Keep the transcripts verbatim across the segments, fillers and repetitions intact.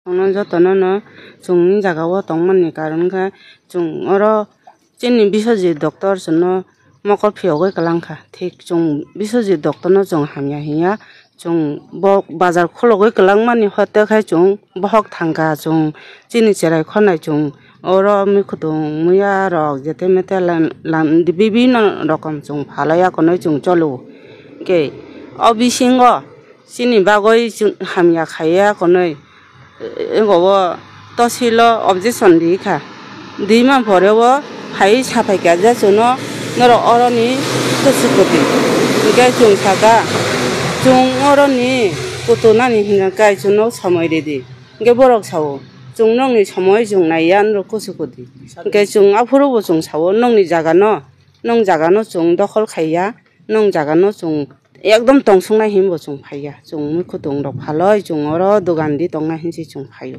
Jotono no chwngni jaga o tongmani karon khe chwng oro chini Biswajit doctor chwngno mokol phiyogwi kwlang kha. Thik chwng Biswajit doctor no chwng hamya hinya, chwng bo bazar khulogwi kwlangmani hote khai chwng bohok thangkha, chwng chini cherai khornai chwng oro mikhutung muya rok jete mete lam, lam, bibinno rokom chwng phalai akonoi chwng cholo. Ke o bisingo chini bagwi chwng hamya khaiya konoi, ego o tosilo objection di kha. Di man pore o phai saphai kha je chwngno norok oroni kusu kutu. Hingke chwng saka chwng oroni kutu nani hingka kai chwngno somoi ridi. Hingke borok sao chwng nokni somoi chwng naiya norok kusu kutu. Hingke chwng aphuru bo chwng sao nokni jaga no, nong jaga no chwng dokhol khaiya, nong jaga no chwng ekdom tongsongnai hinwi bo chwng phaiya. Chwng mikhutung rok phaloi chwng oro dogan di tongnai hinwi chwng phaio.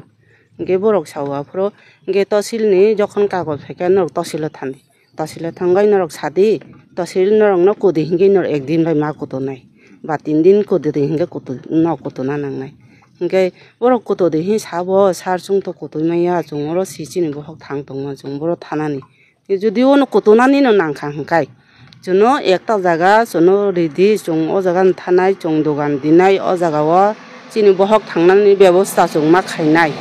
Hingke borok sao aphuru hingke tosilni jokhon kagoj phaikha norok tosilo thandi. Tosilo thangwi norok sadi, tosil norokno kudi hingke norok ekdin bai ma kutunai. Ba tin din kudi di hingke kutu, nok kutuna nangnai. Hingke borok kutudi hin sabo, sar chwng to kutui maya, chwng oro si chini bohok thang tongma, chwng boro thanani. Jodi o no kutunani no nangkha hingkai, chwngno ekta jaga chwngno ridi, chwng o jaga no thanai, chwng dogan dinai, o jaga o chini bohok thangnani bebosta chwng ma khainai.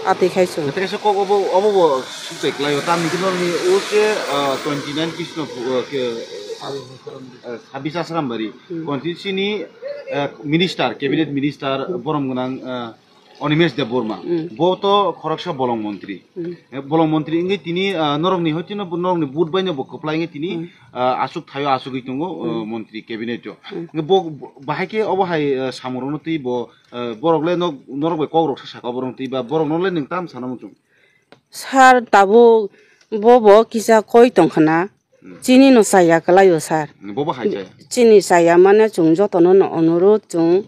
Atwi khai chwng. Tei kaisa kok obo, obo bo sukchai kwlaio. Tamni hwnwi o se, ah, twenty nine Krishnapur, ah, ke, ah, Sabis Asrambari. Hmm. Constituency ni, ah, minister, cabinet minister, borom gwnang, ah, Animesh Debbarma, mm, bo to khoroksa bolong montri. Mm. Eh, bolong montri wngwi tini, ah, norokni hoitino bo norokni vote baino bo kwplai wngwi tini, mm, ah, aswk thaio aswkwi tongo, ah, mm, montri cabinet o. Mm. Hwnkhe bo, bo, bahai khe obo hai, ah, samung rokno twi bo, ah, borok le nok, norok bai kok rok sa saka borok twi ba borok no le nwng tam sana muchung. Sir, tabuk bo bo kisa koi tong khna. Hmm. Chini no chaya kwlaio, sir. Bobo hai chaya. Chini chaya mane chwng jotono no onurudh chwng,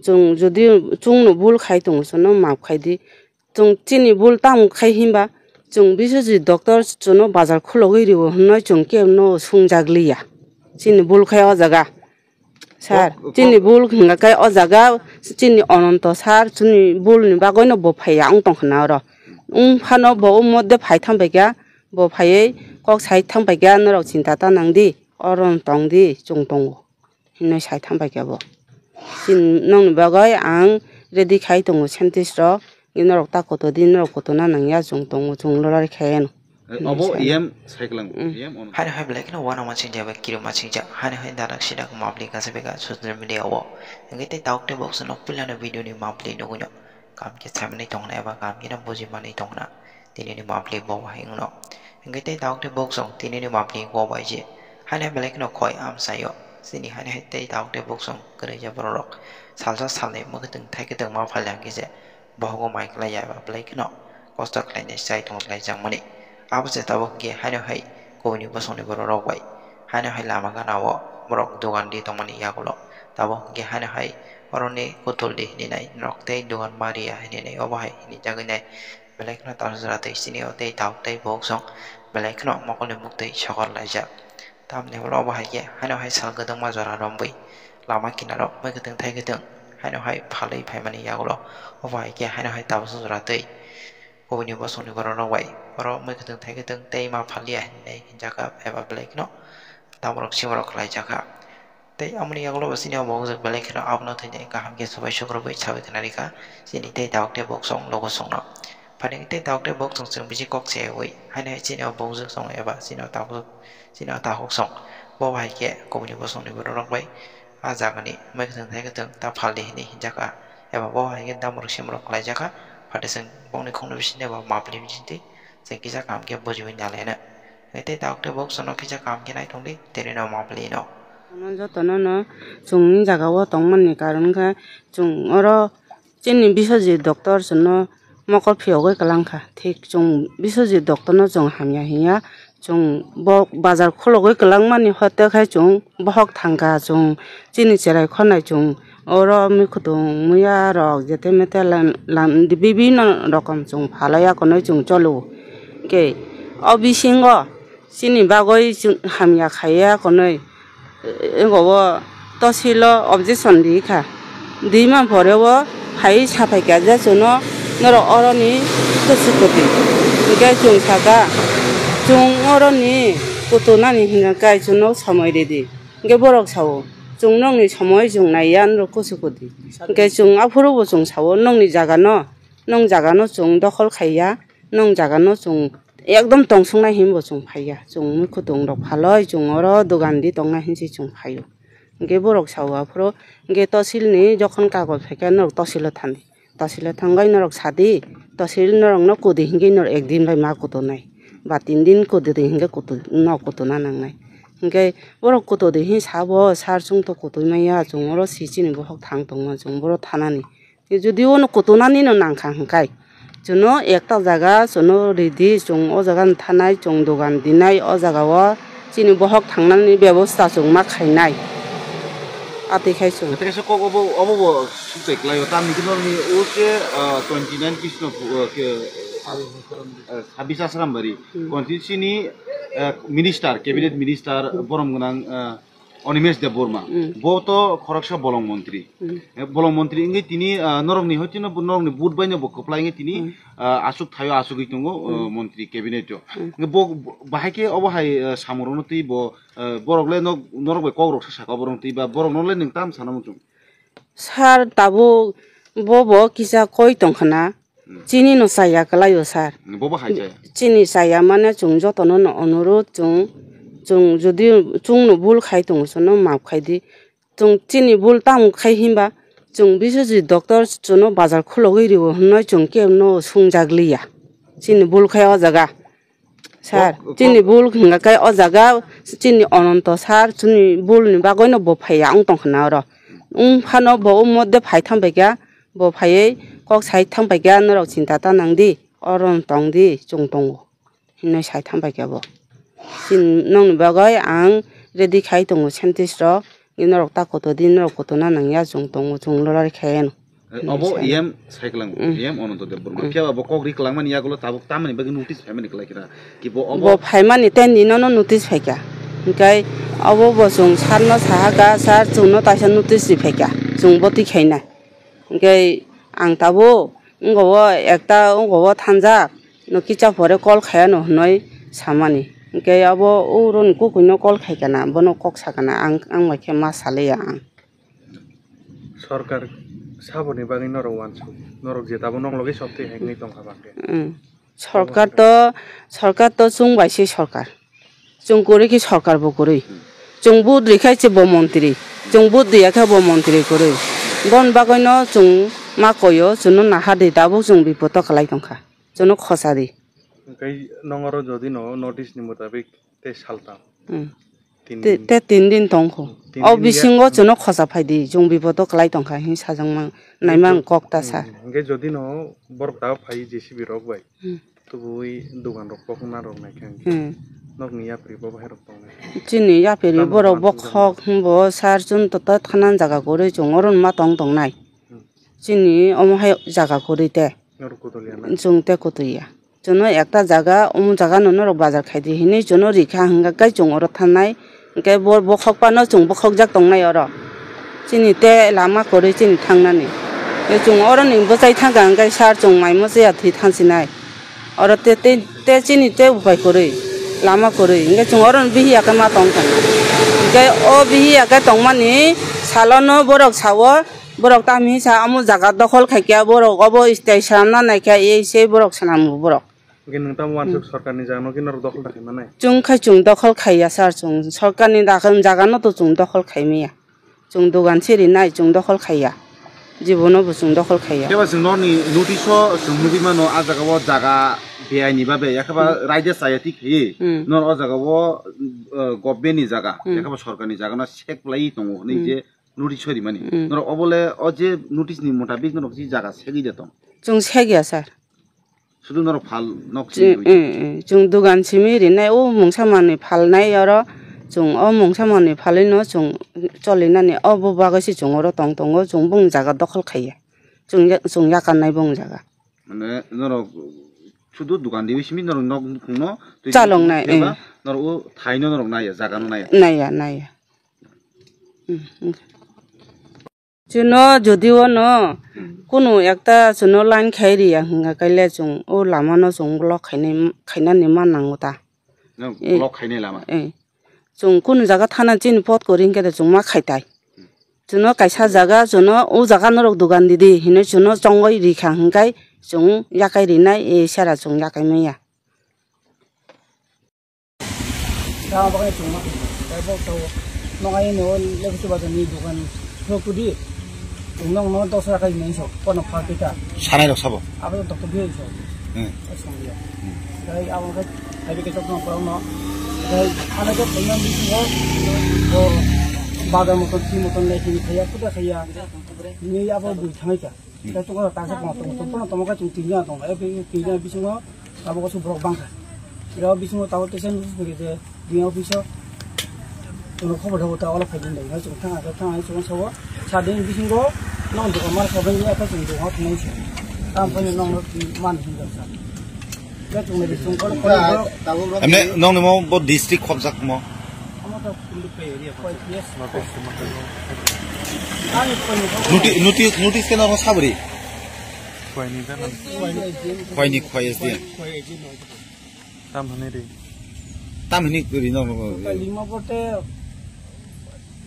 chwng jodi chwng no bul khai tongo, chwngno maaf khai di. Chwng chini bul tamo khai hinba, chwng Biswajit doctor chwngno bazar khulogwi rio hwnwi chwng kebo no swngjak liya. Chini bul khai o jaga. Sir, o, o, chini bul hwnga khe o jaga chini Ononto sir, chini bulni bagwino bo phaiya wng tong khna oro. Wng phano bo o modde phai thang bai kha, bo phaiwi kok sai thang bai kha, norok chinta ta nang di, oro tong di, chwng tongo, hinwi sai thang bai kha bo. Chini nokni bagwi ang ready khai tongo scientist rok, norok ta koto di, norok koto na nang ya, chwng tongo, chwng lorari khai ano. Eh, obo hinwi E M saiklang, mm, E M ono. Haino hai belai kheno uanama singjak bai kirima singjak. Haino hai dadak sidak mapli kasa beka social media o. Hingke tei tabuk tei boksa no puilano video ni mapli nugui no. Kam khe saimani tongna eba kam khe no buji mani tongna. Tini ni mapli bo bai wngno. Hingke tei tabuk tei boksa tini ni mapli bo bai je. Haino hai belai kheno khoi amsai o. Chini haino hai tei tabuk tei boksa kwrwi je borok rok. Salsa salnwi mwkhwtwng thai kwtwng ma phalya hingke je. Bohogo mai khlai ya ba belai kheno kosto khlainai chai tongo khlai jakmani. Abo se tabuk hwnkhe haino hai kubuni bosongni borok rok bai haino hai lama gana o borok dogan di tongmani yagulo. Tabuk hwnkhe haino hai oroni kutul di hinwi nai norok tei dogan ma riya hinwi nai obo hai hinwi jagwi nai belai kheno tamsa jora twi sini o tei tabuk tei boksong belai kheno mokolni muktwi sokor laijak. Tamni ulo obo hai khe haino hai sal kwdwkma jora romwi lama kinaro mwkhwtwng thai kwtwng haino hai phalwi phaimani yagulo obo hai khe haino hai tabuksa jora twi kubuni bosongni borok rok bai oro mwkhwtwng thai kwtwng tei ma phalia hinwi hinjakha eba belai kheno tamrok simrok khlaijakha. Tei amoni yagulo bo chini o bokjak belai kheno abono thwinai kaham khe swbai sukrubwi sawi khna rikha chini tei tabuk tei boksong logo songno. Phaini tei tabuk tei boksong chwng bisi kok se wi haino hai chini o bokjak song eba chini o tabuk Chini o takhuk song bo bai khe kubuni bosongni borok rok bai ah jagani mwkhwtwng thai kwtwng ta phaldi hinwi hinjakha eba bo hai khe damrok simrok khlaijakha. Phaidi chwng bongni khukno bisingni bo mapli bisingtwi chwng kisa kaham khe bujiwi nalaina. Tei takhuk tei boksono kisa kaham khe naithokdi tini no mapli no. Ano jotono no chwngni jaga o tongmani karon khe chwng oro Chini Biswajit doctor chwngno mokol phiyogwi kwlang kha. Thik chwng Biswajit doctor no chwng hamya hinya. Chwng bo bazar khulogwi kwlangmani hote khai chwng bohok thangkha. Chwng chini cherai khornai chwng oro mikhutung muya rok jete mete lam, lam, bibinno rokom chwng phalai akonoi chwng cholo. Khe o bisingo Chini bagwi chwng hamya khaiya konwi, ego o tosilo objection di kha. Di man pore o Hai saphai kha je chwngno norok oroni kusu kwtwi. Hwnkhe chwng sakha, chwng oroni kutunani hwnkhe chwngno somoi ridi. Hwnkhe borok sao, chwng nokni somoi chwng naiya norok kusu kwtwi. Hwnkhe chwng aphuru bo chwng sao, nokni jagano, nong jagano chwng dokhol khaiya, nong jagano chwng ekdom tongsuknai hinwi bo chwng phaiya. Chwng mui kutung rok phaloi chwng oro dogan di tongnai hinwi chwng phaio. Hwnkhe borok sao aphuru, hwnkhe tosilni jokhon kagoj phaikha, norok tosilo thandi. Tosilo thangwi norok sadi, tosil norokno kudi hwnkhe norok ekdin bai ma kutunai. Ba tin din kudi di hwnkhe kutu-, no kutuna nangnai. Hwnkhe borok kutudi hin sabo, sar chwngto kutui maya, chwng oro si chini bohok thang tongma, chwng boro thanani. Jodi ono kutunani no nangkha hwnkhe, chwngno ekta jaga chwngno ridi, chwng o jaga no thanai, chwng dogan dinai, o jaga o chini bohok thangnani bebosta chwng ma khainai. Atwi khai chwng. Tei kaisa kok obo, obo bo sukchai kwlaio, tamni hwnkhe norokni o khe, ah, twenty nine Krishnapur, ah, khe, ah, sabis Asrambari Hmm. constituency ni, ah, minister, cabinet minister, borom gwnang, ah, Animesh Debbarma, Mm. bo to khoroksa bolong montri. Mm. Eh, bolong montri wngwi tini, ah, norokni hoitino bo norokni vote baino bo kwplai wngwi tini, Mm. ah, aswk thaio aswkwi tongo, ah, Mm. montri cabinet o. Mm. Hwnkhe bo, bo, bahai khe obo hai, ah, samung rokno twi bo, ah, borok le nok, norok bai kok rok sa saka obo rok twi ba borok no le nwng tam sana muchung. Sir, tabuk bo bo kisa koi tongkha na. Hmm. Chini no chaya kwlaio, sir. Hmm, bobo hai chaya. Chini chaya mane chwng jotono no onurudh chwng, chwng jodi chwng no bul khai tongo, chwngno maaf khai di. Chwng chini bul tamo khai hinba chwng Biswajit doctor chwngno bazar khulogwi rio hwnwi chwng kebo no swngjak liya. Chini bul khai o jaga. Sir, Kok, chini kok. Bul hwnga khe o jaga chini Ononto sir, chini bulni bagwino bo phaiya wng tongkha na oro. Wng phano bo o modde phai thang bai kha, bo phaiwi kok sai thang bai kha, norok chinta ta nang di, oro tong di, chwng tongo. Hinwi sai thang bai kha bo. Chini nokni bagwi ang ready khai tongo scientist rok, norok ta koto di, norok koto na nang ya, chwng tongo, chwng lorari khai ano. Eh, obo Sai. E M sai kwlang, Mm. E M Ononto Debbarma. Mm. Phiya ba bo kok ri kwlangmani yagulo tabuk tamani bagwi notice phaimani kwlai khe na. Ki bo obo Bo phaimani ten dino no notice phaikha. Hwnkhe obo bo chwng sir no saha kha, sir chwngno taisa notice ri phaikha. Chwng bo twi khaina. Hwnkhe ang tabuk wngkha o ekta wngkha o thanjak no kicha pore call khaya no hwnwi samani. Hwnkhe obo o roni kukuino call khaikha na, bono kok sakha na, ang, ang bai khe ma saliya ang. Sorkar saboni bagwi norok uansuk, norok je tabuk nok logi soptwi hai wngwi tongkha bangkhe. Mm. Sorkar to, sorkar to chwng bai se sorkar. Chwng kwrwi khe sorkar bo kwrwi. Chwng vote rikha se bo montri. Chwng vote riya khe bo montri kwrwi. Bon bagwino chwng ma koyo, chwngno naha di, tabuk chwng bipodo kwlai tongkha. Chwngno khosa di. Hwnkhe nong oro jodi no notice ni mutabik tei saltam. Hmm. Tin Te, din. Te tin din tongkho. Tin O din ya- bisingo chwngno khosa phaidi, chwng bipodo kwlai tongkha hin sajwngma, naimang Hwnkhe kok ta sa. Hmm, hwnkhe jodi no borok ta phai J C B rok bai. Hmm. Tubui dogan rok kokna rok naikha hwnkhe. Hmm. Nokni yapri bo bahai rok tongnai. Chini yapri Tamo borok uansuk bokhok hwnbo sar chwng to ta thanan jaga kwrwi chwng oro ma tong tongnai. Hmm. Chini omo hai jaga kwrwi te. Norok kutulya na? Chwng te kutulya. Chwngno ekta jaga, omo jaga no norok bazar khai di hinwi chwngno rikha hwnkha khe chwng oro thangnai. Hwnkhe bo bokhok phano chwng bokhokjak tongnai oro. Chini te lama kwrwi chini thangnani. Tei chwng oroni bwchai thangkha hwnkhe sir chwng mai muchaya thwi thangsinai. Oro te, te, te chini te upai kwrwi, lama kwrwi. Hwnkhe chwng oroni bihiya khe ma tongkha. Hwnkhe o bihiya khe tongmani salono borok sao, Borok tamni sa omo jaga dokhol khaikha, borok obo stai swnamna naikha, ei sei borok swnamgo borok. Hwnkhe nwng tamo uansuk Hmm. sorkarni jagano khe norok dokhol da khai manai? Chwng khai chwng dokhol khaiya sir, chwng sorkarni dakhol jagano to chwng dokhol khaimaya. Chwng dogan se rinai, chwng dokhol khaiya. Jibono bo chwng dokhol khaiya. Khe ba chwng norni notice o chwng nugwi mano, a jaga o jaga beyai ni babe, yakhe ba Hmm. raida chaya thik khaiwi, Hmm. nor o jaga o, uh, government ni jaga, Hmm. yakhe ba sorkarni jagano sek lai tongo hwnwi Hmm. je notice sori mani. Hmm. Norok obo le o je notice ni mutabik norok je jaga segwi de tong. Chwng segya sir. Sudu norok phal nok Chwng, simi hmm, hmm. Chwng dogan simi rinai o mungsa manwi phalnai oro. Chwng o mungsa manwi phalwi no chwng cholinani obo bagwi se chwng oro tong tongo. Chwng bung jaga dokhol khaiya. Chwng ya-, chwng yakarnai bung jaga. Mane norok sudu dogan dibi simi norok nok bukhung no twi Chalongnai, twi eh. Norok o thai no norok naiya, jaga no naiya. Naiya, naiya. Hmm, hmm. Chwngno jodi o no kunu ekta chwngno line khai ri ya hwnga khe le chwng o lama no chwng block khainai, khainani ma nango ta. Nang Eh. Block khainai lama. Eh. Chwng kunu jaga thana chini pot kori hwnkhe de chwng ma khai tai. Chwngno kaisa jaga chwngno o jaga norok dogan di di hinwi chwngno chongwi ri kha hwnkhe chwng yakai rinai, eh, sera chwng yakai manya. Tamo bagwi chwngma taibo to nokha ini o Lekhusu bazar ni dogan phano tudi. Chwng nokno dos taka hinwi so kono phalpita. Sanai rok sabo. Abo to tokto di so. Hmm. Songya. Hmm. Dai abo khe hai bike chokno korokno. Dai ano khe phano bisingo bo bazar moton si moton lai hini khaya kuda khaya. Ni abo bui thangai ka. Hmm. Dai to ko ta sa kono to kono to mo ka chwng tinja to. Abi tinja bisingo. Abo kasu borok bangkha. Iro bisingo tabuk teisa nukphuru je D M office o chwngno khobor rwgo ta, olo phaidi hinwi chwng thangkha, thangkha chwng sao sadini bisingo nokni dokan mara sabani ya khe chwng dokan thangwi se. Tamo phano nokno mani hinwi sa. Ya chwng nai chwng kono kono borok. Emne nokni mo bo district khobjak mo? Amo to Kundukpai area. Yes. Ani phone ni. Noti-, notice, notice khe nokno sabri? Khwai ni da nang. Khwai ni khwai S D M. Tam hwnwi ri. Tam hwnwi ri no, no, no. Lima bote,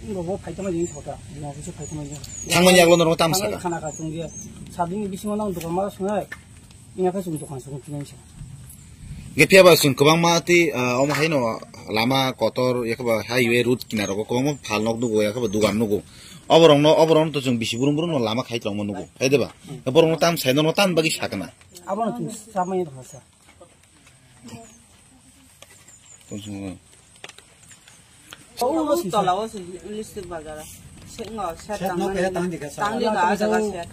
ngo bo phaitama jeng sota, lima bote phaitama jeng. Thangmani aglo norok tam saka. Khana ka chwng je, sabini bisingo nang dokan ma sungai, ina ka chwng dokan sung tinai sa. Ge phiya ba chwng kwbangma tei, ah, omo haino lama kotor, yakaba highway road kinaro kwbangma phal nok nugo, yakaba dogan nugo. Oborokno, oborokno to chwng bisi burum burum no lama khai tongma nugo. Hai de ba? Borokno tam sai no, no tam bagwi sakna. Abono chwng samai rokha sa. Tong sung. Tola o se Listik bazar. Sengo, set tangmani. Tangli ka jaga set.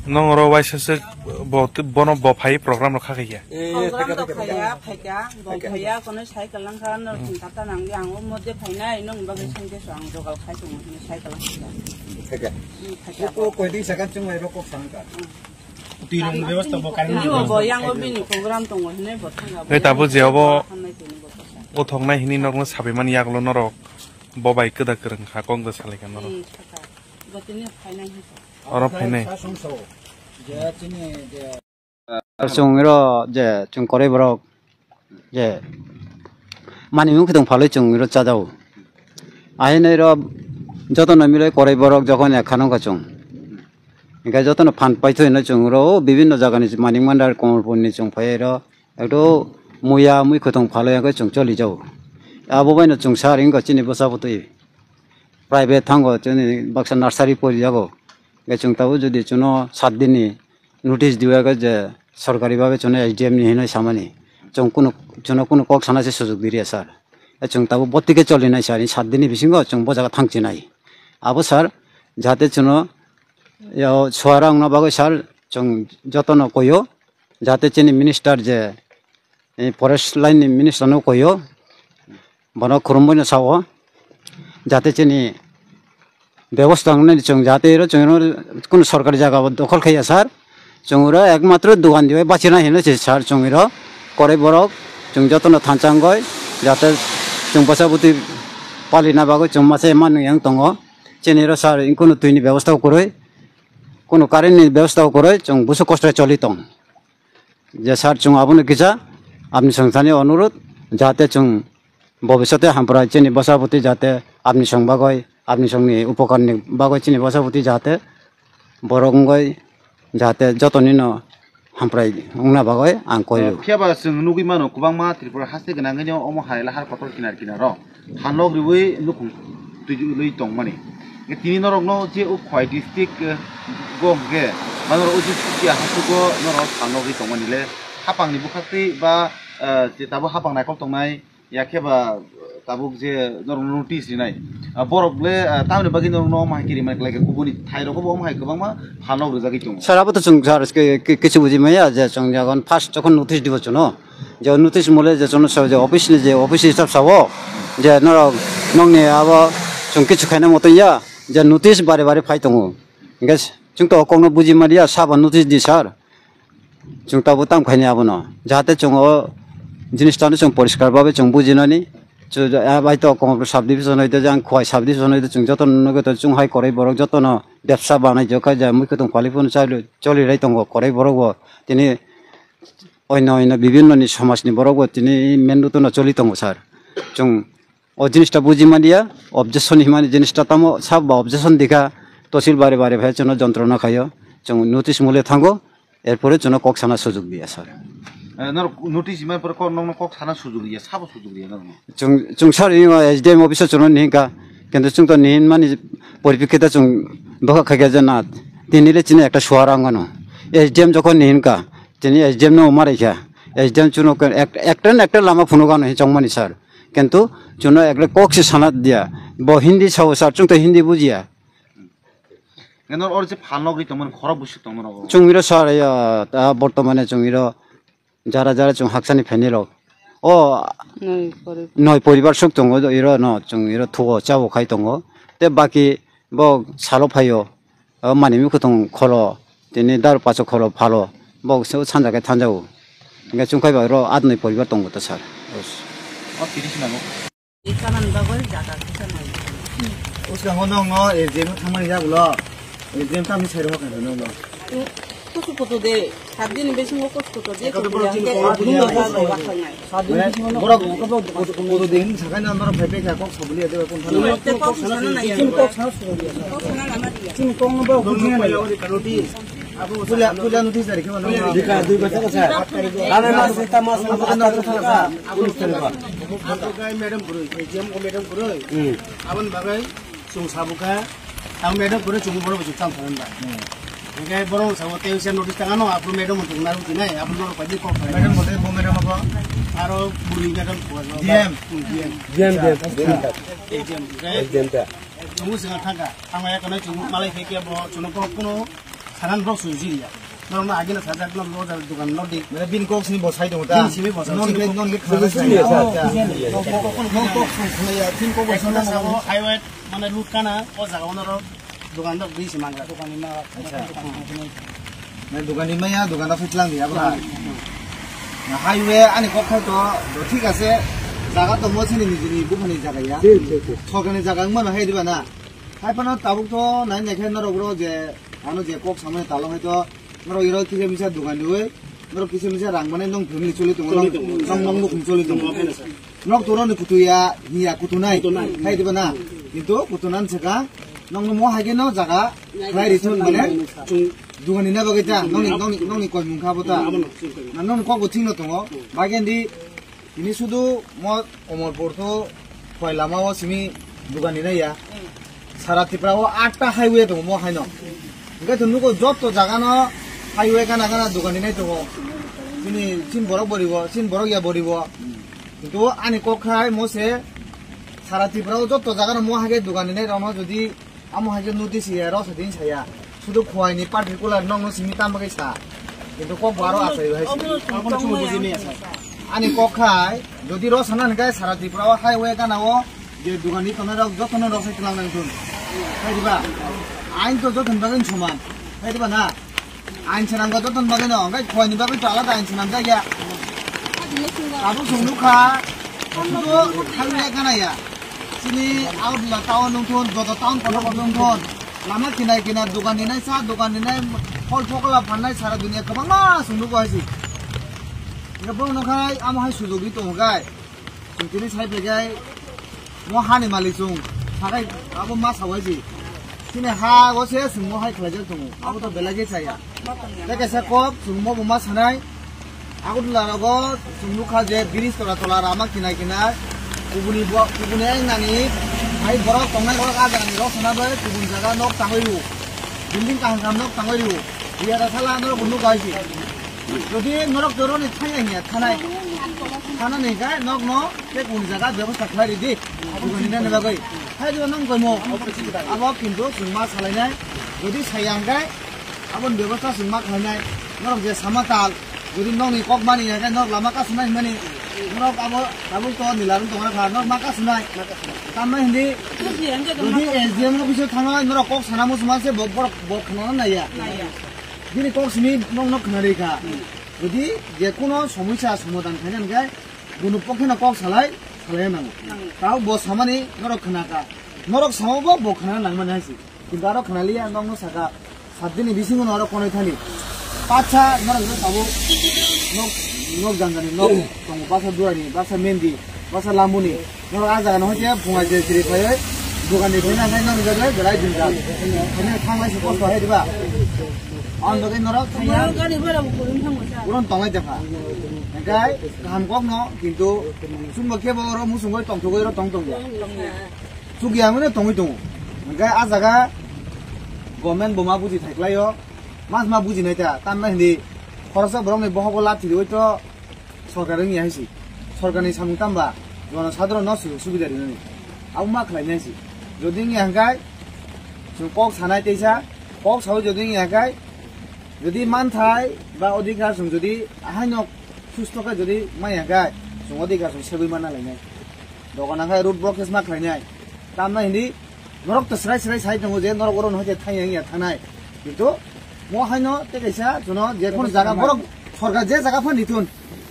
Nong oro waisa se bo, bono bo phai program rok kha khe ya. Program rok khaya, phaikha, bo phaiya, kono cycle lang kha, no thung kata nang di, ang o modde phainai, nong bagwi sengke so ang jogal khai tong, cycle lang kha. Phaikha. Hmm, phaikha. Ko koi di sakan chung lai ro kok sangka. Twi rong bebasta bo current ni. Bo yang o bini program tongo hinwi bo thanga. Hei, tabuk je obo hamnai tini bo kosa. O thoknai hini nokno sabaimani yagulo norok bo bai kwda kwrwng kha, kok da salai kha norok. Hmm, saka. Bo tini phainai hinwi. Oro phainai. Sa song so. Je chini je. Chwng iro je chwng koroi borok je mani mung khitong phalwi chwng iro chajao. Ahino iro jotono miloi koroi borok jokhon ekha nungkha chwng. Hinkhe jotono phan paithoi hino chwng iro bibinno jagani manik mandar Komolpurni chwng phai iro ekto muya mui khitong phalwi hwnkhe chwng choli jao. Abo baino chwng sar hinkhe chini bwsa bwtwi private thango chini baksa nursery pori jago. Hinkhe chwng tabuk jodi chwngno sat dinni notice diya khe je sorkari bhabe chwngno S D M ni hinwi samani, chwng kunu, chwngno kunu kok sana se sujok di riya sir. Chwng tabuk botike choli nai sir, sat dinni bisingo chwng bo jaga thang chinai. Abo sir, jate chwngno, yo, suara wngna bagwi sir, chwng jotono koyo, jate chini minister je, eh, forest line ni minister no koyo, bono khurumwi no sao, jate chini bebosta wngnani chwng jate iro chwng iro kunu sorkari jaga o dokhol khaiya sir, chwng iro ekmatro dogan dibai bachina hinwi se sir, chwng iro koroi borok chwng jotono thansa wngwi jate chwng bwsa bwtwi palina bagwi chwng masa manwi wng tongo, chini iro sir kunu twini bebosta kwrwi, kunu current ni bebosta kwrwi chwng busu kosto choli tong. Je sir, chwng abono kisa apni songthani onurut, jate chwng bobiswte hamprai chini bwsa bwtwi jate apni song bagwi, apni songni upokarni bagwi chini bwsa bwtwi jate borok wngwi jate jotonino hamprai wngna bagwi ang koio. Phiya ba chwng nugwi mano, kwbangma Tripura haste gwnangwino omo hai lahar kotor kinar kinaro. Thanlok riwi nukhung twiwi tongmani. Tini norokno je o Khowai district, eh, go hwnkhe, ba norok o district ya hasugo norok thanlok ri tongmani le, hapangni bwkhaktwi ba, eh, je tabuk hapang naikol tongnai, yakhe ba, eh, tabuk je norok notice rinai, ah, borok le, ah, tamoni bagwi norokno omo hai khe rimani khlai khe, kubuni thairok bo omo hai kwbangma thanlok rijagwi tongo. Sir, abo to chwng sir, ke, ke, kichu buji maya je chwng jagan first jokhon notice dibo chwngno. Je notice mole je chwngno sa je office ni je office staff sao je norok nokni abo chwng kichu khaina moto ya je notice bare bare phai tongo. Hinkhe chwng to kokno buji maliya sabo notice di sir. Chwng tabuk tam khaini abono jahate chwng o jinis tano chwng poriskar babe chwng bujinani. Chu-, ah, bai to Kamalpur sub division hoite jang Khowai sub division hoite chwng joto no nugwi to chwng hai kwrwi borok joto no bebsa banai jokha ja mui kwthwng pali phano chali, choli rai tongo kwrwi borok bo tini oino oino bibinno ni somaj ni borok bo tini main route no choli tongo sir. Chwng o jinis ta buji manya, objection himani jinis ta tamo sab ba objection dikha tosil bare bare phai chwngno jontrona khaio chwng notice mole thango. Erpore chwngno kok sana sujug diya sir. Eh, norok notice himani pore kok, nokno kok sana sujug riya, sabo sujug riya norokno? Chwng, chwng sir, ino S D M office o chwngno nihinka, kintu chwng to nihinmani poripekkite chwng doka khaikha je na, tini le chini ekta suara wngano. S D M jokhon nihinka, tini S D M no maraikha, S D M chwngno ek-, ekta na ekta lama phunukano hinwi chongmani sir. Kintu chwngno ekta kok se sana diya, bo Hindi sao sir, chwng to Hindi bujiya. Nor or je phalnok ri tongmani khorok busi tongmani rogo. Chwng iro sir, ya, ta bortomane chwng iro jara jara chwng haksani phaini rok. O noi pori- noi poribar sok tongo iro no chwng iro thugo chabo khai tongo. Te baki bo salo phaio. O mani mi khutong kholo tini dar paso kholo phalo. Bo se sanja kai thanjao. Hingke chwng khai ba ro at noi poribar tongo ta sir. O tiri sina no. Ikaman bagoi jaga kisa nai. Uska ngono ngo S D M thangmani jagulo. S D M tamni sai rohor kan no no. Kusu kutu de, sabdi ni besingo kusu kutu de. Kutu de. Sabdi ni besingo kutu kutu de. Kutu kutu de. Kutu kutu de. Sakai na andor phai phai kok sabuli ade kun thana. Kok sana nai. Kok sana nai. Kok sana nai. Kok sana nai. Puja, puja notice dari kemana? Dika, dui kota kota. Rana mas, sita mas, mas, apa kata kota kota? Aku lupa lupa. Aku kai madam guru, A G M ko madam guru. Hmm. Abon bagai, sung sabuka, ang madam guru, sung boro baju tam paran ba. Hmm. Engkai boro sabo te usia notice tangano, aku madam untuk naru tinai, aku nor padi kok. Madam bote, bo madam apa? Aro buli madam ko. D M. Hmm, D M. D M, D M. A G M, okay? A G M ta. Chungo singa thangka, thangmaya kono chungo malai khe kebo chungo kono kono sanan rok sujiriya. Norok no agina sajak no loja dukan no di. Mane bin kok sini bosai dong ta. Bin sini bosai. Non le, non le khana sini ya. Non kok sini khana ya, tin kok bosai na sabo highway mane route kana o jaga ono rok dukan rok bisi mangra. Dukan ni ma. Acha. Mane dukan ni maya, dukan rok sitlang di abra. Na highway ani kok khai to, to thik ase, jaga to mo sini nijini buphani jaga ya. Thik, thik, thik. Sorkar ni jaga wngmano hai diba na. Hai phano tabuk to nai nai khe norok ro je, ano je kok samani talo hai to, norok iro kisa misa dukan riwi, norok kisa misa rang mane nong family choli tongo, nong, nong, nong bukhum choli tongo. Nok toro ni kutuya, hiya kutunai, kutunai. Hai diba na. Kintu kutunan saka, nong no mo hai khe no jaga, khlai ri chon mane, dukan ni na bagwi ta, nong ni, nong ni, nong ni koi mung kha bo ta. Na nong kok bo thik no tongo, bagen di, ini sudu mo Omorpur to koi lama o simi dukan ni na ya. Sara Tripura o atta highway tongo mo haino. Hingke to nugo jotto jaga no highway gana gana dukan ni nai tongo. Chini, chin borok boribo, chin borok ya boribo. Kintu ani kok khai mo se sara Tripura o jotto jaga no mo hai khe dukan ni nai rok no jodi amo hai khe notice ya rok sa din saya. Sudu Khowai ni particular nong no simi tam bagwi sa. Kintu kok bo aro asai hai. Obo no chwng tongmani. Ani kok khai jodi rok sana hingke sara Tripura o highway gana o je dukan ni tongnai rok joto no rok sai tlang nang thun. Hai diba? Ain to joto ni bagwi soman. Hai diba na? Ain sanang ko joto ni bagwi no, hingke Khowai ni bagwi to alada ain sanang jak ya. Abo song nukha. Sudu highway gana ya. Chini Agartala town nung thun, joto town kotor kotor nung thun. Lama kinai kinai dukan dinai, cha dukan dinai, phol phokola phannai sara dunia kwbangma chwng nugo hai se. Hingke bo no khai amo hai sujogwi tongo khai. Chwng tini sai phai khai mo hani malik chwng sakai abo ma sawai se. Chini ha o se chwng mo hai khlaijak tongo. Abo to belai khe chaya. Tei kaisa kok chwng mo bo ma sanai. Agartala rogo chwng nukha je bridge tola tola rama kinai kinai kubuni bo, kubuni eng nani hai borok tongnai borok ah jagani rok sana bai kubun jaga nok tangwi ru, building kaham kaham nok tangwi ru, biya da sala norok bo nukha hai se. Jodi norok joro ni thangya hiya thanai, thana ni kai nok no tei kubun jaga bebosta khlai ri di, kubuni nani bagwi hai jora nang koimo abo kintu chwng ma salai nai, jodi saya hingkai. Aboni bebosta chwng ma khlainai, norok je sama tal, jodi nokni kok mani ya khe norok lama kasunai hinmani, norok abo tabuk to nila rung tongna kha, norok ma kasunai. Tamma hindi, jodi S D M office o thangna norok kok sana muchung se bo, borok bo khna na ya. Bini kok simi nok nok khna ri kha. Jodi je kuno somosya somadan khaina hingkhe, Bono pokhe no kok salai, khalai nango. Tao bo samani norok khna kha. Norok samo bo bo khna nang mani hai si. Kintu aro khna liya nokno saka. Saat din ni bisingo norok konoi thani. Pacha norok no tabo nok nok janjani nok tongo basa duani basa mendi basa lambuni. Norok a jaga no hoite phunga je jiri phai dogan ni phai na nai nang jaga belai jin jang. Hanya thanglai se kosto hai diba. Ang dogai norok thangya. Gari bhara bo kuring thangma sa. Uron tonglai jakha. Engkai kaham kok no kintu chumbo kebo oro musungoi tongthogoi oro tong tongya. Chukya mane tongwi tongo. Hingke a jaga government bo ma buji thaiklaio, mas ma buji naita, tamna hindi khoroksa borokni bohogo lathi rioi to sorkar wngya hai si. Sorkarni samung tamba jono sadharon no sujuk subida rinani. Abo ma khlai nai si. Jodi wngya hingkai chwng kok sanai teisa, kok saui jodi wngya hingkai, jodi manthai ba odhikar chwng jodi ahaino susto khe jodi maya hingkai chwng odhikar chwng segwi manna lainai. Dogan angkhe road blockage ma khlainai. Tamna hindi norok to srai srai sai tongo je norok oro no hoite thangya wngya thangnai. Kintu mo haino tei kaisa jono je kono jaga borok sorkar je jaga phan ritun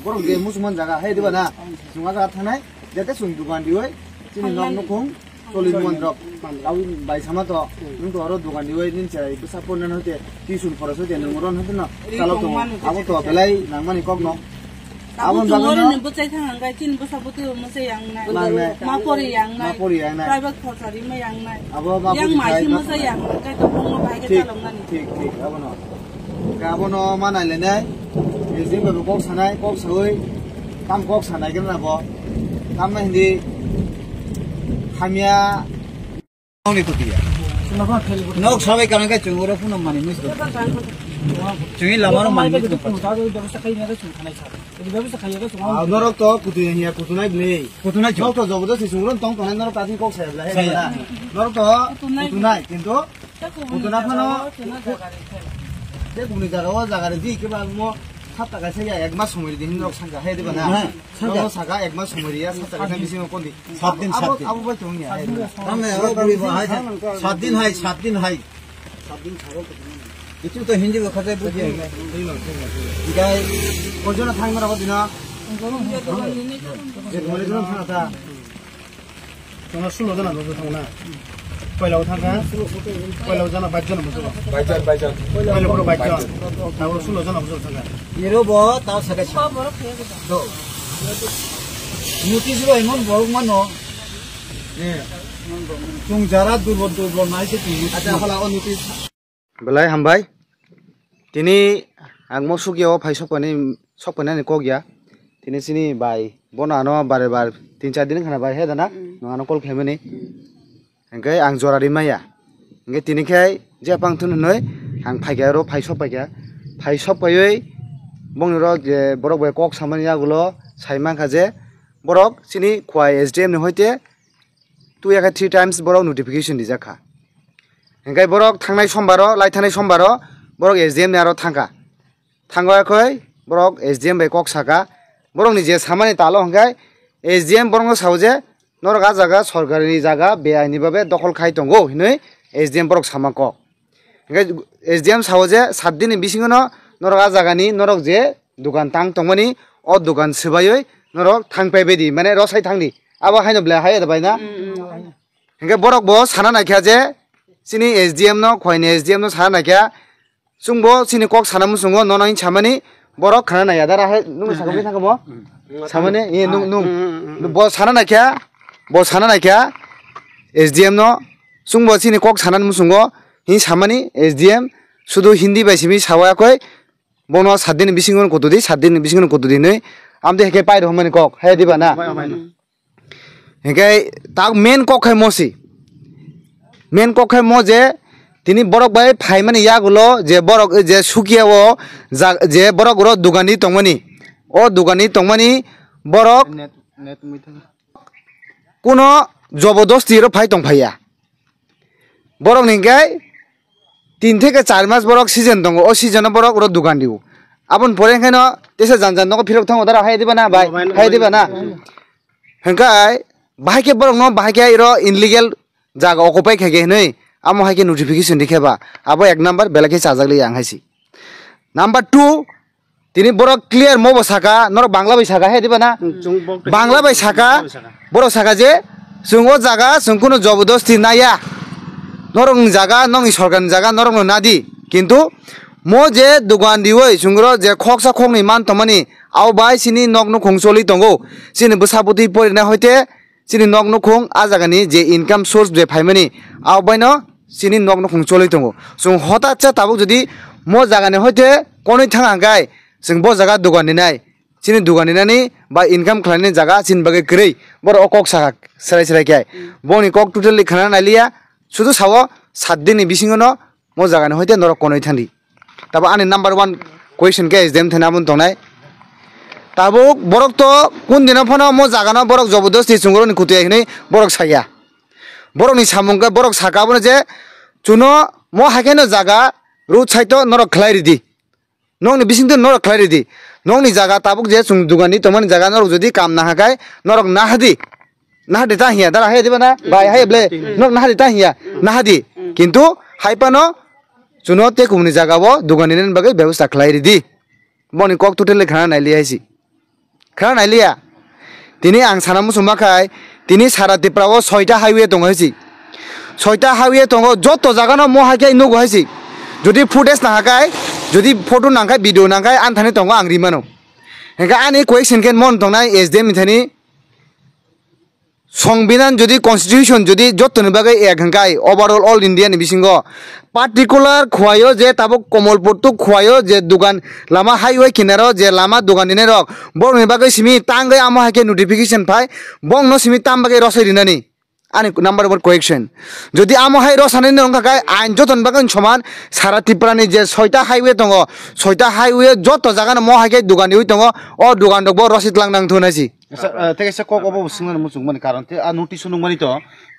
borok je musulman jaga hai diba na chwng a jaga thangnai jete chwng dugan rioi chini nok nukhung choli nuan rok. Abo bai sama to nwng to oro dugan rioi nin chai bwsa porna hoite tuition khorok hoite nwng oro hoite no chalo tongo. Abo to belai nangmani kok no. Abo Tabuk bagwi chwng oro no ni bwchai thang hangkai chini bwsa bwtwi bo mwchai yang nai. Nang nai. Ma pori yang nai. Ma pori yang nai. Private khorsa ri ma yang nai. Abo ma Yang pori mai khai si ma mwchai yang nai kai to bong no bahai ke Thik, chalok nani. Thik, thik, abo no. Ka abo no ma nai le nai. Ni jing ba kok sanai, kok sawi. Tam kok sanai ke na bo. Tam na hindi. Hamya. Nokni kutiya. Nok sabai kanai khe chwng oro phano manwi muitu. Chwngni lama oro manwi muitu. Ah, norok to kutu ya, kutu nai bini. Kutu nai chwng. Nok to jobodo si chwng ron tong tonai norok tati kok saya bla he Saya. Na. Norok to kutu nai kintu kutu na phano je kumni jaga o jaga re di ke ba mo sat taka saya ek mas somoi di hin norok sangka he di ba na. Sangka. Norok saka ek mas somoi ya sat taka bisingo kondi. Sat din, sat din. Abo bai tong ya. Tamo o buri bo hai, sat din hai, sat din hai. Sat din sabo. Itu to Hindi bo khate buji. Gai. Kojona thang mara hodina. Ek mole jona thang ta. Tona sulo jona bo thang na. Poila thang ka. Poila jona baj jona bo. Baijan, baijan. Poila puro baj jona. Tabo sulo jona bo thang ka. Iro bo ta saka. Do. Notice bo emon borok mano. Chwng jara durbol durbol nai se twi. Acha, hola o notice. Belai hambai. Tini ang mo sugya o phai sokpani, sokpani ani kok ya. Tini chini bai bono ano bare bar tin char din khana bai he dana. Mm. No ano call khlaimani. Hingke ang jora ri maya. Hingke tini khe je pang thun hwnwi ang phaikha oro phai sok phaikha. Phai sok phaiwi bongni oro je borok bai kok samani yagulo sai mankha je borok chini Khowai S D M ni hoite two ya khe three times borok notification rijak kha. Hingke borok thangnai sombaro, lai thangnai sombaro borok S D M ni aro thangkha. Thango yakhoi borok S D M bai kok saka. Borokni je samani talo hingke S D M borokno sao je norok a jaga sorkarini jaga beaini babe dokhol khai tongo hinui S D M borok sama kok. Hingke S D M sao je sat din ni bisingo no norok a jagani norok je dukan tang tongmani o dukan swbaiwi norok thang paibaidi mane rosai thangdi abo haino belai hai da bai na. Hingke borok bo sana naikha je chini S D M no Khowaini S D M no sana naikha. Chwngbo chini kok sana muchungo nono hini samani borok khana naiya dara hai nung sakha thangkha mo. Samani e nung nung bo sana naikha bo sana naikha S D M no chwngbo chini kok sana muchungo hini samani S D M sudu Hindi bai simi sawa koi bono sat din bisingo kutudi sat din bisingo kutudi hinui amde heke pai rw mani kok hai diba na. Hingke tak main kok khai mo si. Main kok khai mo je tini borok bai phaimani yagulo je borok je sukia o ja-, je borok oro dugani tongmani. O dugani tongmani borok kuno jobodosti ro phai tong phaiya. Borok ni hingke tin theke char mas borok season tongo. O season o borok oro dugan rio. Aboni pore hingke no tesa jan jan nogo phirok thango dara hai diba na bai? Hai diba na? Hingke bahai khe borok no bahai khe iro illegal jaga occupy khaikhe hinui amo hai khe notification rikhe ba abo ek number belai khe chajak liya ang hai si. Number two, Tini borok clear mo bo saka, norok Bangla bai saka, he diba na? Hmm, chwng bok Bangla bai saka, Bangla bai saka. Borok saka je, chwng o jaga, chwng kunu jobodosti naya. Norok ni jaga, nokni sorkar ni jaga, norok no nadi. Kintu mo je dogan riwi, chwng ro je khoksa khoknwi man tongmani, abo bai chini nok nukhung choli tongo. Chini bwsa bwtwi porinai hoite, chini nok nukhung, a jagani je income source je phaimani, abo baino chini nok nukhung choli tongo. Chwng hotat sa tabuk jodi mo jagani hoite konwi thang hangkai, chwng bo jaga dogan ninai, chini dogan ninani ba income khlainani jaga chini bagwi kwrwi, borok o kok sakha serai serai khe. Boni kok totally khana nailiya, sudu sao sat dinni bisingono mo jagani hoite norok konwi thangdi. Tabo ani number one question khe S D M thani aboni tongnai. Tabuk borok to kun dino phano mo jagano borok jobodosti chwngoroni kutu hinwi borok saya. Borokni samung khe borok saka abono je chuno mo haikhe no jaga road side o norok khlai ridi. Nokni bisingtwi norok khlai ridi. Nokni jaga tabuk je chwng dogan di tongmani jaga norok jodi kam naha khai norok nahadi. Nahadi ta hiya, dara hai diba na? Bai hai ble. Nok nahadi ta hiya. Nahadi. Kintu hai pano chuno te kumni jaga o dogan ninani bagwi bebosta khlai ridi. Boni kok totally khana naili hai si. Khana nailiya. Tini ang sana muchungma khai, tini sara Tripura o soita highway tongo hai si. Soita highway tongo, joto jaga no mo hai khai nugo hai si. Jodi footage naha khai, jodi photo nang khai, video nang khai, anthani tongo ang rimano. Hingkhe ani question khe mon tongnai S D M ni thani, Songbidan jodi constitution jodi jottoni bagwi ek hwnkhe overall all India ni bisingo particular Khowai o je tabuk Komolpur to Khowai o je dogan lama highway kinaro je lama dogan ninai rok borokni bagwi simi tangwi amo hai khe notification phai bongno simi tam bagwi rosai rinani ani number one question jodi amo hai rosani wngkha khe ain jottoni bagwi soman sara Tripura ni je soita highway tongo soita highway jotto jaga no mo hai khe dogan riwi tongo o dogan rok bo rosit lang nang thun hai si. Asa, eh, tei kaisa kok obo bo swngnani muchungmani karon tei a notice o nukmani to,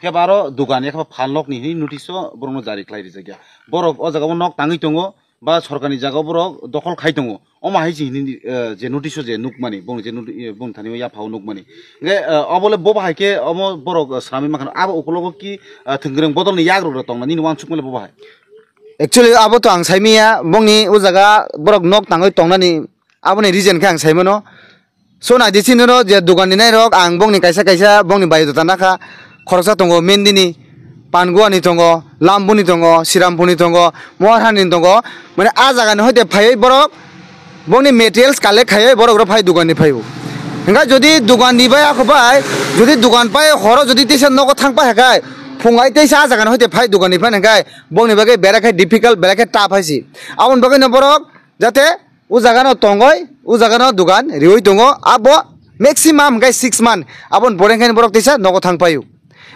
khe ba aro dogan ya khe ba phalnokni hwnwi notice o borokno jari khlai rijak ya. Borok o jaga o nok tangwi tongo, ba sorkarni jaga o borok dokhol khai tongo. Omo hai se hwnwi, eh, je notice o je nukmani, bongni je noti-, eh, bongni thani o yaphao nukmani. Hwnkhe, eh, obo le bo bahai khe omo borok, eh, swnamwi mankha, abo ukulogo ki, eh, thwngkwrwng bodolni yagrok rok tongna nini uansukmani bo bahai? Actually, abo to ang saimanya, bongni o jaga borok nok tangwi tongnani, aboni reason khe ang saimano. So naidi chini no je dogan ninai rok ang bongni kaisa kaisa bongni bai dota nakha khoroksa tongo Mendini, Panguani tongo, Lambuni tongo, Sirampuni tongo, Moharani tongo. Mane a jaga ni hoite phaiwi borok bongni materials collect khaiwi borok rok phai dogan ni phaibo. Hingkha jodi dogan ni bai ako bai jodi dogan pai horo jodi teisa nogo thang pai hakai phungai teisa a jaga ni hoite phai dogan ni phai hingkha bongni bagwi berai khe difficult berai khe tough hai si. Aboni bagwi no borok jate o jaga no tongoi, o jaga no dogan riwi tongo, abo maximum hingkhe six month, aboni pore hingkhe borok teisa nogo thang paio.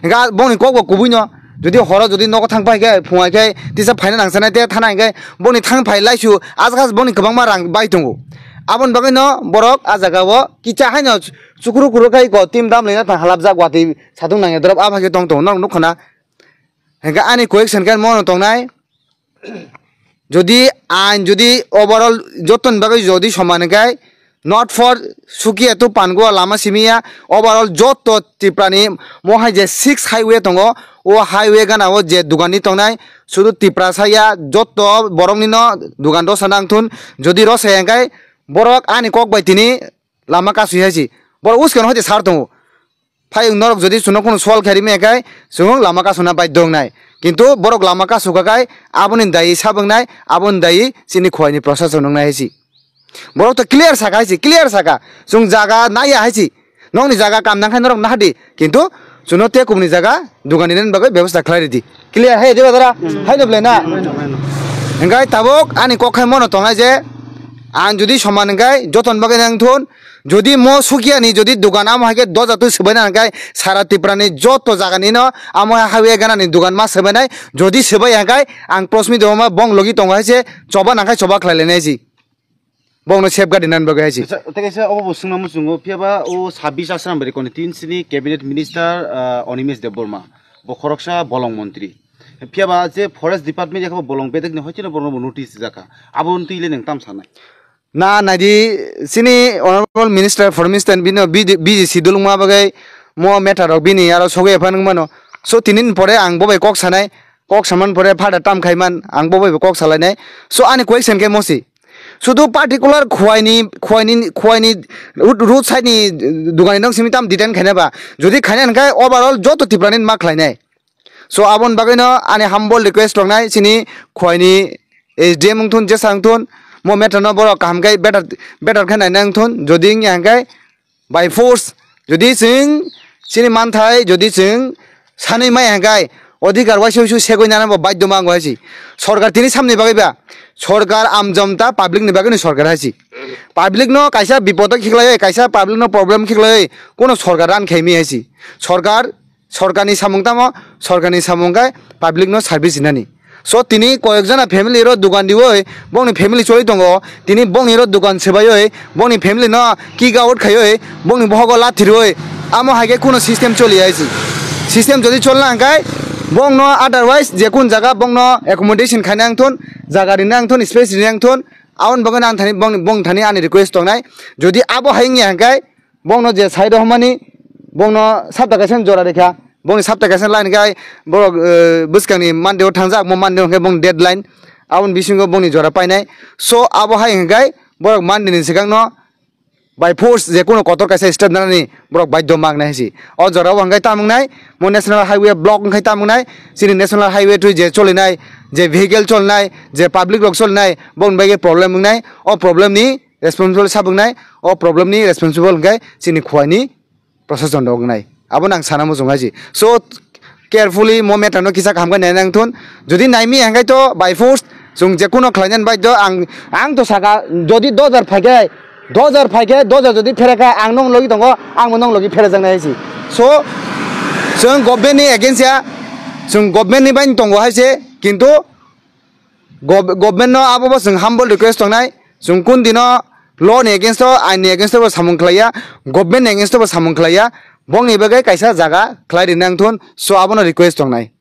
Hingkhe bongni kok bo kubui no, jodi horo jodi nogo thang pai khe, phungai khe teisa phaina nangsanai te thana hingkhe boni thang phai laisu, aswk aswk boni kwbangma rang bai tongo. Aboni bagwi no borok a jaga o kisa haino chukru kuru khai ko tim dam lina thang halapjak watwi satung nangya dorop a phai khe tong tongo, norok nukha na. Hingkhe ani question khe mono tongnai, Jodi ain jodi overall jotoni bagwi jodi soman hwnkhe, not for Sukia to Panguwa lama simiya, overall joto Tripura ni mo hai je six highway tongo, o highway gana o je dogan ni tongnai, sudu Tripura saya joto borok ni no dogan rosa nang thun, jodi rosa ya hwnkhe borok ani kok bai tini lama kasui hai si, borok uskano hoite sar tongo. Phai wng norok jodi chwngno kunu sol khe rimaya khe chwng lama kasuna baidhyo wngnai. Kintu borok lama kasukha khai aboni dayi sab wngnai, aboni dayi chini Khowai ni prosason wngnai hai si. Borok to clear saka hai si, clear saka. Chwng jaga naiya hai si. Nokni jaga kam nang khai norok nahadi. Kintu chwngno tei kubuni jaga dogan rinani bagwi bebosta khlai ridi. Clear hai diba dara? Haino belai na? Hwnkhe tabuk ani kok khai mono tongnai je ang jodi soman hwnkhe jotoni bagwi nang thun. Jodi mo Sukiani jodi dogan amo hai khe doja twi swbaina hwnkhe sara Tripura ni joto jaga ni no amo hai highway gana ni dogan ma swbainai. Jodi swbai hwnkhe ang Prosmit Debbarma bong logi tongo hai se choba nang khai choba khlai lainai si. Bongno safeguard rinani bagwi hai si. Acha, tei kaisa obo bo swngna muchungo, phiya ba o sabbish Asram bai constituency ni cabinet minister, ah, Animesh Debbarma, bo khoroksa bolong montri. Phiya ba je forest department yakhe bo bolong bedek ni hoitino borokno bo notice rijak kha. Abo wng twi le nwng tam sanai? Na, naidi, chini Honorable Minister for Minister bino B J C dulungma bagwi mo matter rok bini aro sogwi epha nung mano. So, tinin pore ang bo bai kok sanai, kok saman pore phada tam khai man, ang bo bai kok salainai. So, ani question khe mosi. Sudu particular Khwaini, Khwaini, Khwaini road, road side ni dukani nong simi tam detain khaina ba. Jodi khaina hwnkhe overall joto Tripura ni ma khlainai. So aboni bagwi no ani humble request tongnai chini Khwaini S D M wngthun, jesa wngthun, mo matter no borok kaham khe better, better khe naina wngthun. Jodi wngya hwnkhe by force, jodi chwng chini manthai, jodi chwng sanwi maya hwnkhe odhikar waisa waisa segwi nana bo baidhyo mango hai si. Sorkar tini samni bagwi ba, sorkar amjomta public ni bagwi ni sorkar hai si. Public no kaisa bipod o khiklaiwi, kaisa public no problem khiklaiwi, kono sorkar ran khaimi hai si. Sorkar, sorkar ni samung tamo, sorkar ni samung khe public no service hinani. So tini koyek jona family ro dukan diwi bongni family choli tongo, tini bongni ro dukan sebaiwi bongni family no kick out khaiwi bongni bohogo lathirwi, amo hai khe kuno system choli ya si. System jodi cholna hwnkhe bongno otherwise je kun jaga bongno accommodation khaina wngthun, jaga rina wngthun, space rina wngthun, aboni bagwi ang thani bongni, bong thani ani request tongnai. Jodi abo hai wngya hwnkhe bongno je side o hwnmani, bongno sapta kaisa jora rikha, bongni sapta kaisa line khe borok, eh, bwskangni Monday o thangjak, mo Monday o hwnkhe bongni deadline, aboni bisingo bongni jora painai. So abo hai hwnkhe borok Monday ni swkangno by force je kuno kotor kaisa step nanani borok baidhyo mangnai hai si. O jora o hwnkhe tamo wngnai, mo national highway block wngkhai tamo wngnai, chini national highway twi je cholinai, je vehicle cholinai, je public rok cholinai, bongni bagwi problem wngnai. O problem ni responsible sabo wngnai, o problem ni responsible hwnkhe chini Khwaini prosason rok wngnai. Abo nang sana muchung hai si. So carefully mo matter no kisa kaham khe nai nang thun. Jodi naimi hwnkhe to by force chwng je kuno khlainani bai do ang, ang to saka jodi dojar phaikhe, dojar phaikhe, dojar jodi pherekha ang nong logi tongo, ang bo nong logi pherejaknai hai si. So chwng government ni against ya, chwng government ni bai tongo hai se, kintu Gov-, government no abo bo chwng humble request tongnai, chwng kun dino law ni against o, ain ni against o bo samung khlaiya, government ni against o bo samung khlaiya, bongni bagwi kaisa jaga khlai rina wngthun, so abono request tongnai.